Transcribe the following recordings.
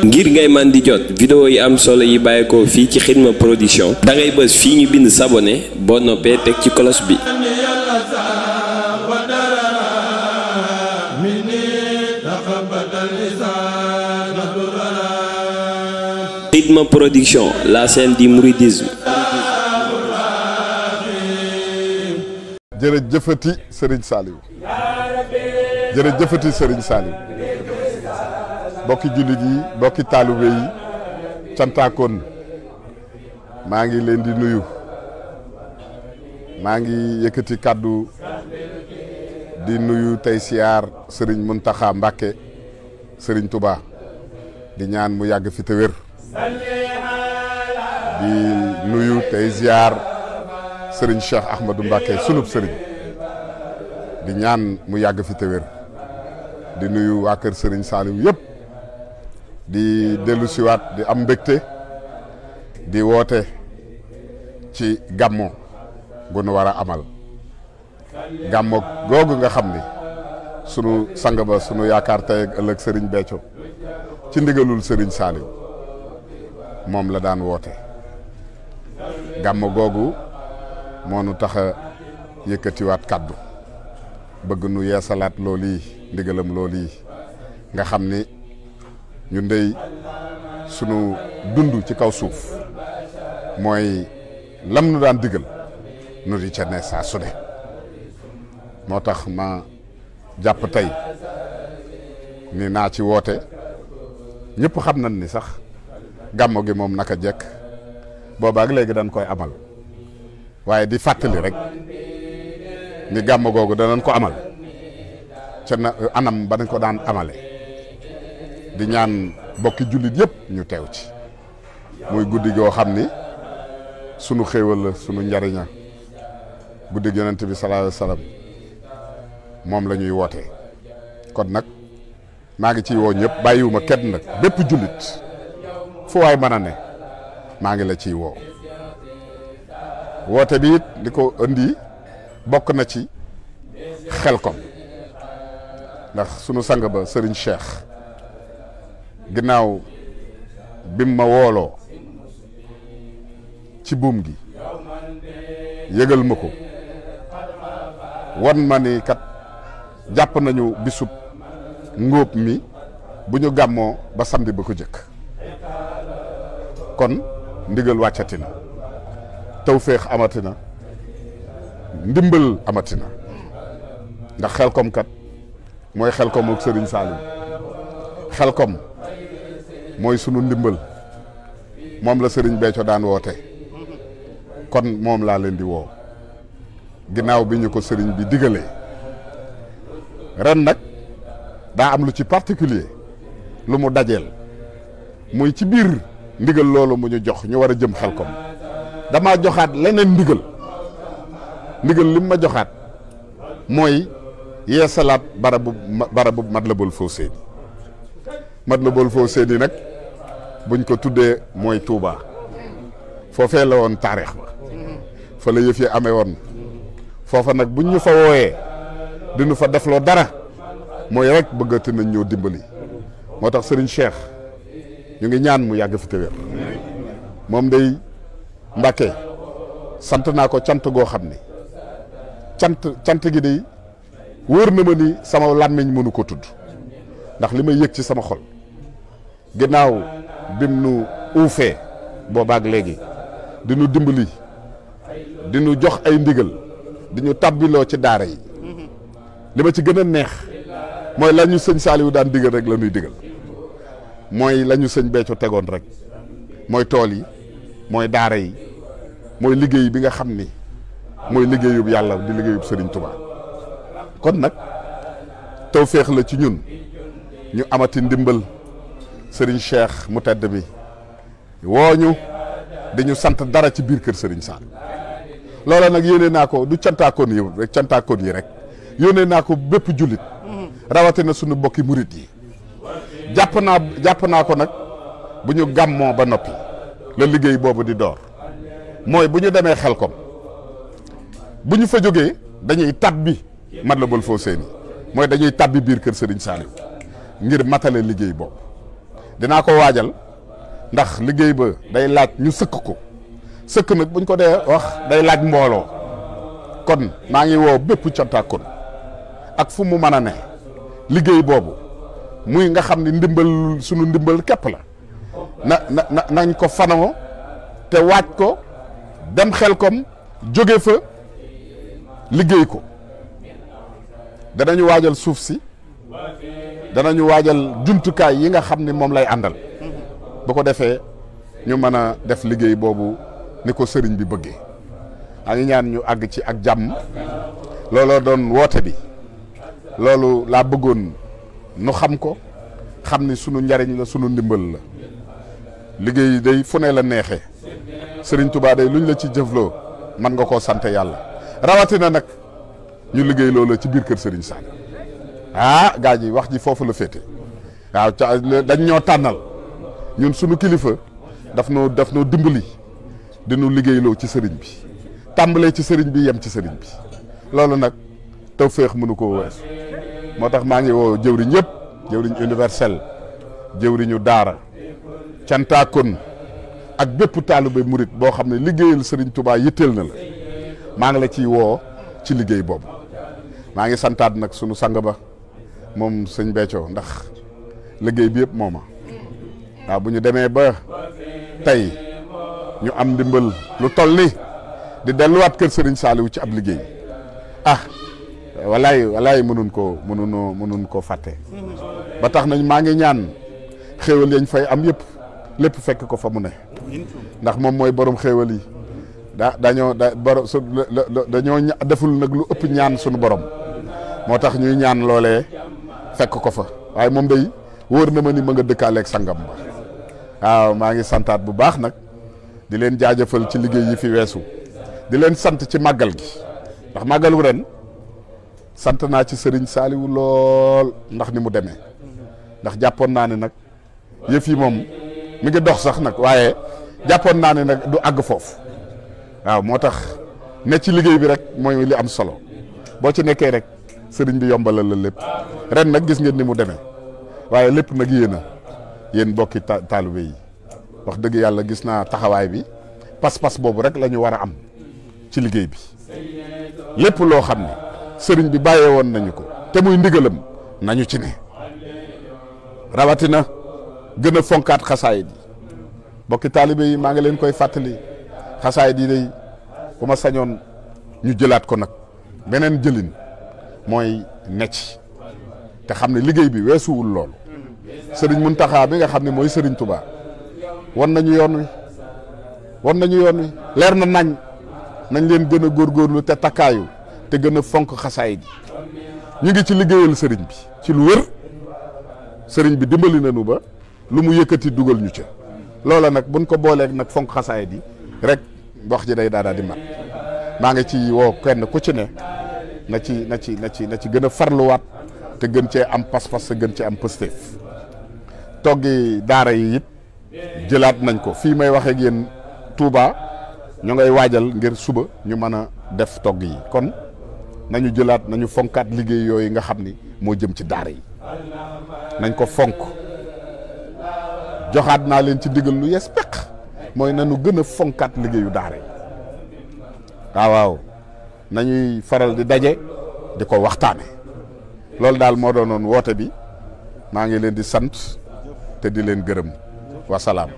ngir ngay man di jot vidéo yi am solo yi bàyyeekoo fii ci Xidma Production da ngay bës fii ñu bind s'abonné boo noppee teg ci cloche bi. Xidma Production, la chaîne du mouridisme. jërëjëfati Serigne Saliou jërëjëfati Serigne Saliou bokki jullit yi bokki taalibe yi cantaakoon maa ngi leen di nuyu maa ngi yëkkati kàddu di nuyu tey siyaar Serigne Mountakha Mbacké Serigne Touba di ñaan mu yàgg fi te wér di nuyu tey ziar Serigne Cheikh Ahmadou Mbacké sunub Serigne di ñaan mu yàgg fi te wér di nuyu waa kër Serigne Saliou yëpp di dellu siwaat di am mbégte di woote ci gàmmo gu nu war a amal gàmmo googu nga xam ni sunu sang ba sunu yaakaar tey ak ëllëg Serigne Béthio ci ndigalul Serigne Saliou moom la daan woote gàmmo googu moo nu tax a yëkkatiwaat kaddu bëgg nu yeesalaat loolu yi ndigalam loolu yi nga xam ni ñu ndey sunu dund ci kaw suuf mooy lam nu daan digal nu di ca ne saa su ne moo tax ma jàpp tey ni naa ci woote ñëpp xam nañ ni sax gàmmo gi moom naka jekk boobaak léegi dañ koy amal waaye di fàttali rek ni gàmmo googu danañ ko amal ca na anam ba nañ ko daan amale di ñaan bokki jullit yëpp ñu teew ci muy guddi goo xam ni sunu xéewal la sunu njariña guddi gi yonent bi sallallahu alayhi wasallam moom la ñuy wootee kon nag maa ngi ciy woo ñëpp bàyyiwuma kenn nag bépp jullit fu waay mën a ne maa ngi la ciy woo woote bi it li ko indi bokk na ci Xelkom ndax sunu sang ba Serigne Cheikh ginnaaw bim ma wooloo ci buum gi yëgal ma ko wan ma ni kat jàpp nañu bisub ngóob mi bu ñu gàmmoo ba samedi ba ko jëkk kon ndigal wàccati na tawféex amati na ndimbal amati na ndax Xelkom kat mooy Xelkom ak Serigne Saliou Xelkom mooy sunu ndimbal moom la Serigne Béthio daan woote kon moom laa leen di woo ginnaaw bi ñu ko Serigne bi digalee ren nag daa am lu ci particulier lu mu dajeel muy ci biir ndigal loolu mu ñu jox ñu war a jëm Xelkom damaa joxaat leneen ndigal lim ma joxaat mooy yeesalaat barabu Matlabul Fawzayni Matlabul Fawzayni nag buñ ko tuddee mooy Touba foofee la woon taarix ba fa la yëf yi amee woon foofa nag buñ ñu fa wooyee diñu fa defloo dara mooy rek bëggati nañ ñëw dimbali moo tax Serigne Cheikh ñu ngi ñaan mu yàgg fi te wér moom day Mbacké sant naa ko cant goo xam ni cant gi day wóor na ma ni sama làmmiñ mënu ko tudd ndax li may yëg ci sama xol ginnaaw bim nu uufee boobaak léegi di nu dimbali di nu jox ay ndigal di ñu tabbiloo ci daara yi li ma ci gën a neex mooy la ñu sëñ Saliou daan digal rek la ñuy digal mooy la ñu sëñ Béthio tegoon rek mooy tool yi mooy daara yi mooy liggéey bi nga xam ni mooy liggéeyub yàlla di liggéeyub Serigne Touba kon nag tawféex la ci ñun ñu amati ndimbal Serigne Cheikh mu tedd bi wooñu dañu sant dara ci biir kër Serigne Saliou loola nag yónnee naa ko du cantaakoon yi rek cantaakoon yi rek yónnee naa ko bépp jullit rawatina sunu bokki murit yi jàpp naa ko nag bu ñu gàmmoo ba noppi la liggéey boobu di door mooy bu ñu demee Xelkom bu ñu fa jógee dañuy tabbi Matlabul Fawzayni mooy dañuy tabbi biir kër Serigne Saliou ngir matale liggéey boobu. dinaa ko waajal ndax liggéey ba day laaj ñu sëkk ko sëkk nag buñ ko dee wax day laaj mbooloo kon maa ngi woo bépp cantaakon ak fu mu mën a ne liggéey boobu muy nga xam ne ndimbal sunu ndimbal képp la nañ ko fanoo te waaj ko dem Xelkom jóge fa liggéey ko danañu waajal suuf si danañu waajal jumtukaay yi nga xam ne moom lay àndal bu ko defee ñu mën a def liggéey boobu ni ko sëriñ bi bëggee a ngi ñaan ñu àgg ci ak jàmm looloo doon woote bi loolu laa bëggoon nu xam ko xam ni sunu njariñ la sunu ndimbal la liggéey day fu ne la neexee sëriñ Touba day luñ la ci jëfloo mën nga koo sant yàlla rawatina nag ñu liggéey loolu ci biir kër sëriñ Sall gaa ji wax ji foofu la féete waaw dañ ñoo tànnal ñun sunu kilifa daf noo dimbali dinu liggéeyloo ci sëriñ bi tàmbalee ci sëriñ bi yem ci sëriñ bi loolu nag tawféex mënu koo wees moo tax maa ngi woo jëwriñ yëpp jëwriñ universel jëwriñu daara cantaakon ak bépp taalibe murit boo xam ne liggéeyal sëriñ Touba yitteel na la maa ngi la ciy woo ci liggéey boobu maa ngi santaat nag sunu sang ba moom sëñ Béthio ndax liggéey bi yëpp mooma waaw bu ñu demee ba tey ñu am ndimbal lu toll ni di delluwaat kër sëriñ Saliou ci ab liggéey walaay mënun koo fàtte ba tax nañ maa ngi ñaan xéewal yañ fay am yëpp lépp fekk ko fa mu ne ndax moom mooy borom xéewal yi dañoo deful nag lu ëpp ñaan sunu borom moo tax ñuy ñaan loolee fekk ko fa waaye moom day wóor na ma ni ma nga dëkkaaleeg sangam ba waaw maa ngi santaat bu baax nag di leen jaajëfal ci liggéey yi fi weesu di leen sant ci màggal gi ndax màggalu ren sant naa ci sëriñ Saliou lool ndax ni mu demee ndax jàppoon naa ne nag yëf yi moom mi ngi dox sax nag waaye jàppoon naa ne nag du àgg foofu waaw moo tax ne ci liggéey bi rek mooy li am solo boo ci nekkee rek sëriñ bi yombalal la lépp ren nag gis ngeen ni mu demee waaye lépp nag yéen bokki taalibe yi wax dëgg yàlla gis naa taxawaay bi pas-pas boobu rek la ñu war a am ci liggéey bi lépp loo xam ne sëriñ bi bàyyee woon nañu ko te muy ndigalam nañu ci ne rawatina gën a fonkaat xasaayid yi bokki taalibe yi maa ngi leen koy fàttali xasaayid yi day bu ma sañoon ñu jëlaat ko nag beneen jëlin mooy necc te xam ne liggéey bi weesuwul loolu sëriñ Muntaxa bi nga xam ne mooy sëriñ Touba wan nañu yoon wi leer na nañ leen gën a góorgóorlu te takkaayu te gën a fonk xasaayid yi ñu ngi ci liggéeyal sëriñ bi ci lu wër sëriñ bi dimbali nañu ba lu mu yëkkati dugal ñu ca loola nag buñ ko booleeg nag fonk xasaayid yi rek wax ji day daal di mat maa ngi ci woo kenn ku ci ne na ci gën a farluwaat te gën cee am pas-pas te gën cee am pësteef toggi daara yi it jëlaat nañ ko fii may waxee ak yéen Touba ñu ngay waajal ngir suba ñu mën a def togg yi kon nañu jëlaat nañu fonkaat liggéey yooyu nga xam ni moo jëm ci daara yi nañ ko fonk joxaat naa leen ci digal lu yes peq mooy nañu gën a fonkaat liggéeyu daara yi waaw nañuy faral di daje di ko waxtaane loolu daal moo doonoon woote bi maa ngi leen di sant te di leen gërëm wasalaam.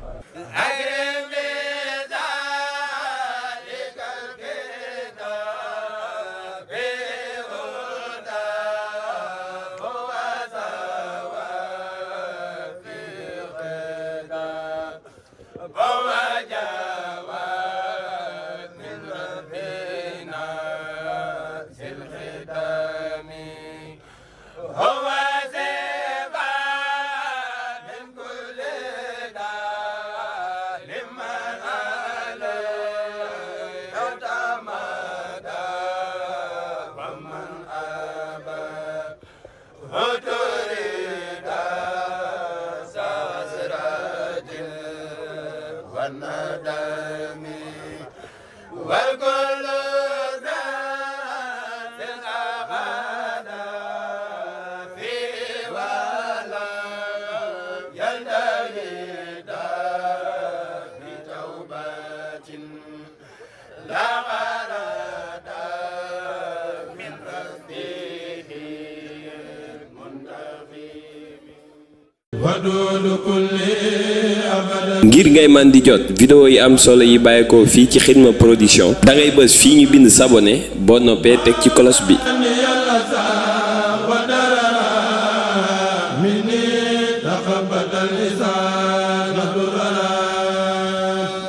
ngir ngay man di jot vidéo yi am solo yi bàyyeekoo fii ci Xidma Production da ngay bës fii ñu bind s'abonner boo noppee teg ci cloche bi.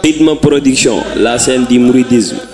Xidma Production, la chaîne du mouridisme.